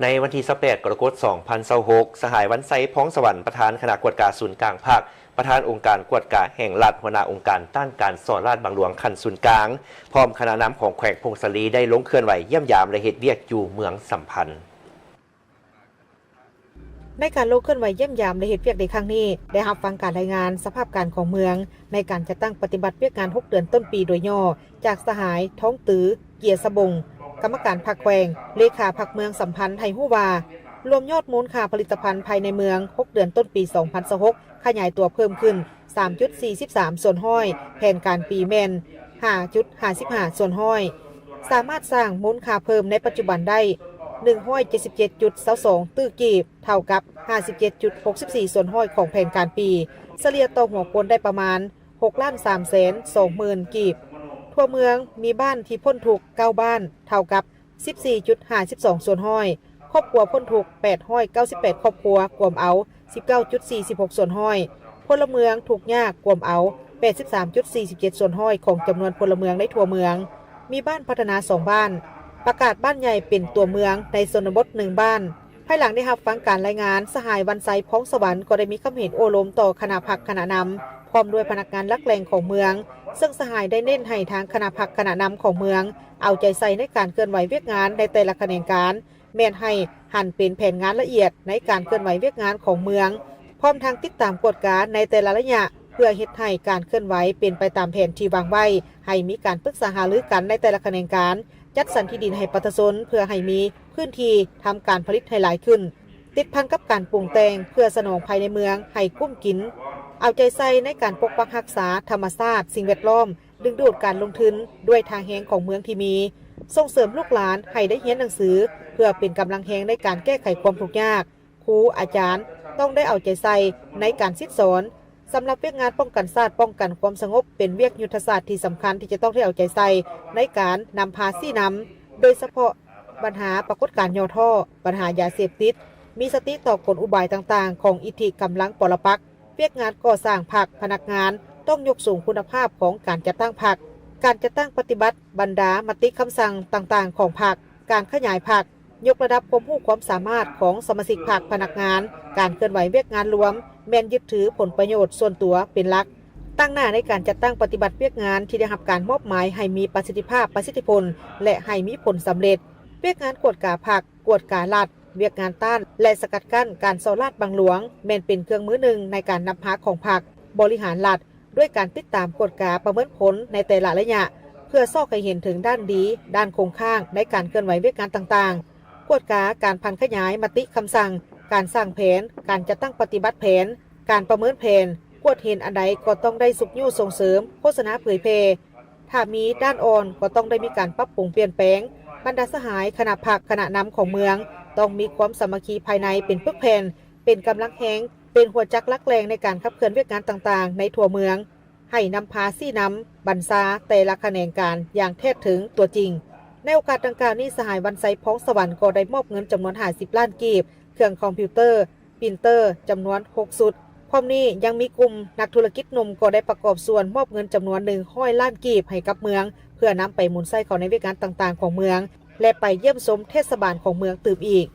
ໃນວັນທີຊາວແປດ ກໍລະກົດ ສອງພັນຊາວຫົກ ສະຫາຍ ວັນໄຊ ພອງສະຫວັນ ປະທານຄະນະກວດກາສູນກາງພັກ, ປະທານອົງການກວດກາແຫ່ງລັດ, ຫົວໜ້າອົງການຕ້ານການສໍ້ລາດບັງຫຼວງຂັ້ນສູນກາງ ພ້ອມຄະນະນຳຂອງແຂວງຜົ້ງສາລີ ໄດ້ລົງເຄື່ອນໄຫວຢ້ຽມຢາມ ແລະ ເຮັດວຽກຢູ່ເມືອງສຳພັນ. ໃນການລົງເຄື່ອນໄຫວຢ້ຽມຢາມ ແລະ ເຮັດວຽກໃນຄັ້ງນີ້ ໄດ້ຮັບຟັງການລາຍງານສະພາບການຂອງເມືອງ ໃນການຈັດຕັ້ງປະຕິບັດວຽກງານຫົກເດືອນຕົ້ນປີໂດຍຫຍໍ້ ຈາກສະຫາຍ ທອງຕື ເກຍສະບົງ ກຳມະການພັກແຂວງ, ເລຂາພັກເມືອງສຳພັນ ໃຫ້ຮູ້ວ່າ ລວມຍອດມູນຄ່າຜະລິດຕະພັນພາຍໃນເມືອງ ຫົກເດືອນຕົ້ນປີ ສອງພັນຊາວຫົກ ຂະຫຍາຍຕົວເພີ່ມຂຶ້ນ ສາມຈຸດສີ່ສິບສາມສ່ວນຮ້ອຍ, ແຜນການປີແມ່ນ ຫ້າຈຸດຫ້າສິບຫ້າສ່ວນຮ້ອຍ, ສາມາດສ້າງມູນຄ່າເພີ່ມໃນປັດຈຸບັນໄດ້ ໜຶ່ງຮ້ອຍເຈັດສິບເຈັດຈຸດຊາວສອງຕື້ກີບ, ເທົ່າກັບ ຫ້າສິບເຈັດຈຸດຫົກສິບສີ່ສ່ວນຮ້ອຍຂອງແຜນການປີ, ສະເລ່ຍຕໍ່ຫົວຄົນໄດ້ປະມານ ຫົກລ້ານສາມແສນສອງໝື່ນກີບ. ທົ່ວເມືອງມີບ້ານທີ່ພົ້ນທຸກເກົ້າບ້ານ, ເທົ່າກັບ ສິບສີ່ຈຸດຫ້າສິບສອງສ່ວນຮ້ອຍ, ຄອບຄົວພົ້ນທຸກ ແປດຮ້ອຍເກົ້າສິບແປດຄອບຄົວ, ກວມເອົາ ສິບເກົ້າຈຸດສີ່ສິບຫົກສ່ວນຮ້ອຍ, ພົນລະເມືອງທຸກຍາກ, ກວມເອົາ ແປດສິບສາມຈຸດສີ່ສິບເຈັດສ່ວນຮ້ອຍຂອງຈຳນວນພົນລະເມືອງໃນທົ່ວເມືອງ, ມີບ້ານພັດທະນາສອງບ້ານ, ປະກາດບ້ານໃຫຍ່ເປັນຕົວເມືອງໃນຊົນນະບົດໜຶ່ງບ້ານ. ພາຍຫຼັງໄດ້ຮັບຟັງການລາຍງານ, ສະຫາຍ ວັນໄຊ ພອງສະຫວັນ ກໍໄດ້ມີຄຳເຫັນໂອ້ລົມຕໍ່ຄະນະພັກຄະນະນຳ ພ້ອມດ້ວຍພະນັກງານຫຼັກແຫຼ່ງຂອງເມືອງ, ເຊິ່ງສະຫາຍໄດ້ເນັ້ນໃຫ້ທາງຄະນະພັກຄະນະນຳຂອງເມືອງ ເອົາໃຈໃສ່ໃນການເຄື່ອນໄຫວວຽກງານໃນແຕ່ລະຂະແໜງການ, ແມ່ນໃຫ້ຫັນເປັນແຜນງານລະອຽດໃນການເຄື່ອນໄຫວວຽກງານຂອງເມືອງ, ພ້ອມທັງຕິດຕາມກວດກາໃນແຕ່ລະໄລຍະ ເພື່ອເຮັດໃຫ້ການເຄື່ອນໄຫວເປັນໄປຕາມແຜນທີ່ວາງໄວ້, ໃຫ້ມີການປຶກສາຫາລືກັນໃນແຕ່ລະຂະແໜງການ, ຈັດສັນທີ່ດິນໃຫ້ປະຊາຊົນ ເພື່ອໃຫ້ມີພື້ນທີ່ທຳການຜະລິດໃຫ້ຫຼາຍຂຶ້ນ, ຕິດພັນກັບການປຸງແຕ່ງເພື່ອສະໜອງພາຍໃນເມືອງໃຫ້ກຸ້ມກິນ, ເອົາໃຈໃສ່ໃນການປົກປັກຮັກສາທຳມະຊາດ, ສິ່ງແວດລ້ອມ, ດຶງດູດການລົງທຶນດ້ວຍທ່າແຮງຂອງເມືອງທີ່ມີ, ສົ່ງເສີມລູກຫຼານໃຫ້ໄດ້ຮຽນໜັງສື ເພື່ອເປັນກຳລັງແຮງໃນການແກ້ໄຂຄວາມທຸກຍາກ. ຄູອາຈານຕ້ອງໄດ້ເອົາໃຈໃສ່ໃນການສິດສອນ. ສຳລັບວຽກງານປ້ອງກັນຊາດ, ປ້ອງກັນຄວາມສະຫງົບ ເປັນວຽກຍຸດທະສາດທີ່ສຳຄັນທີ່ຈະຕ້ອງໄດ້ເອົາໃຈໃສ່ໃນການນຳພາຊີ້ນຳ, ໂດຍສະເພາະບັນຫາປາກົດການຫຍໍ້ທໍ້, ບັນຫາຢາເສບຕິດ, ມີສະຕິຕໍ່ກົນອຸບາຍຕ່າງໆຂອງອິດທິກຳລັງປໍລະປັກ. ວຽກງານກໍ່ສ້າງພັກ, ພະນັກງານຕ້ອງຍົກສູງຄຸນນະພາບຂອງການຈັດຕັ້ງພັກ, ການຈັດຕັ້ງປະຕິບັດບັນດາມະຕິຄຳສັ່ງຕ່າງໆຂອງພັກ, ການຂະຫຍາຍພັກ, ຍົກລະດັບຄວາມຮູ້ຄວາມສາມາດຂອງສະມາຊິກພັກ, ພະນັກງານ, ການເຄື່ອນໄຫວວຽກງານລວມ ແມ່ນຍຶດຖືຜົນປະໂຫຍດສ່ວນຕົວເປັນຫຼັກ, ຕັ້ງໜ້າໃນການຈັດຕັ້ງປະຕິບັດວຽກງານທີ່ໄດ້ຮັບການມອບໝາຍໃຫ້ມີປະສິດທິພາບ, ປະສິດທິຜົນ ແລະ ໃຫ້ມີຜົນສຳເລັດ. ວຽກງານກວດກາພັກ, ກວດກາລັດ, ວຽກງານຕ້ານ ແລະ ສະກັດກັ້ນການສໍ້ລາດບັງຫຼວງ ແມ່ນເປັນເຄື່ອງມືໜຶ່ງໃນການນຳພາຂອງພັກບໍລິຫານລັດ ດ້ວຍການຕິດຕາມກວດກາປະເມີນຜົນໃນແຕ່ລະໄລຍະ ເພື່ອຊອກໃຫ້ເຫັນເຖິງດ້ານດີ, ດ້ານຄົງຄ້າງໃນການເຄື່ອນໄຫວວຽກງານຕ່າງໆ, ກວດກາການຜັນຂະຫຍາຍມະຕິຄຳສັ່ງ, ການສ້າງແຜນ, ການຈັດຕັ້ງປະຕິບັດແຜນ, ການປະເມີນແຜນ, ກວດເຫັນອັນໃດກໍຕ້ອງໄດ້ຊຸກຍູ້ສົ່ງເສີມ, ໂຄສະນາເຜີຍແຜ່. ຖ້າມີດ້ານອ່ອນກໍຕ້ອງໄດ້ມີການປັບປຸງປ່ຽນແປງ. ບັນດາສະຫາຍຄະນະພັກຄະນະນຳຂອງເມືອງ ຕ້ອງມີຄວາມສາມັກຄີພາຍໃນເປັນປຶກແຜ່ນ, ເປັນກຳລັງແຮງ, ເປັນຫົວຈັກຫຼັກແຫຼ່ງໃນການຂັບເຄື່ອນວຽກງານຕ່າງໆໃນທົ່ວເມືອງ, ໃຫ້ນຳພາຊີ້ນຳບັນຊາແຕ່ລະຂະແໜງການຢ່າງແທດເຖິງຕົວຈິງ. ໃນໂອກາດດັ່ງກ່າວນີ້, ສະຫາຍ ວັນໄຊ ພອງສະຫວັນ ກໍໄດ້ມອບເງິນຈຳນວນຫ້າສິບລ້ານກີບ, ເຄື່ອງຄອມພິວເຕີ, ປຣິນເຕີ ຈຳນວນຫົກຊຸດ. ພ້ອມນີ້ຍັງມີກຸ່ມນັກທຸລະກິດໜຸ່ມກໍໄດ້ປະກອບສ່ວນມອບເງິນຈຳນວນໜຶ່ງຮ້ອຍລ້ານກີບໃຫ້ກັບເມືອງ ເພື່ອນຳໄປໝູນໃຊ້ເຂົ້າໃນວຽກງານຕ່າງໆຂອງເມືອງ ແລະ ໄປຢ້ຽມຊົມເທດສະບານຂອງເມືອງຕື່ມອີກ.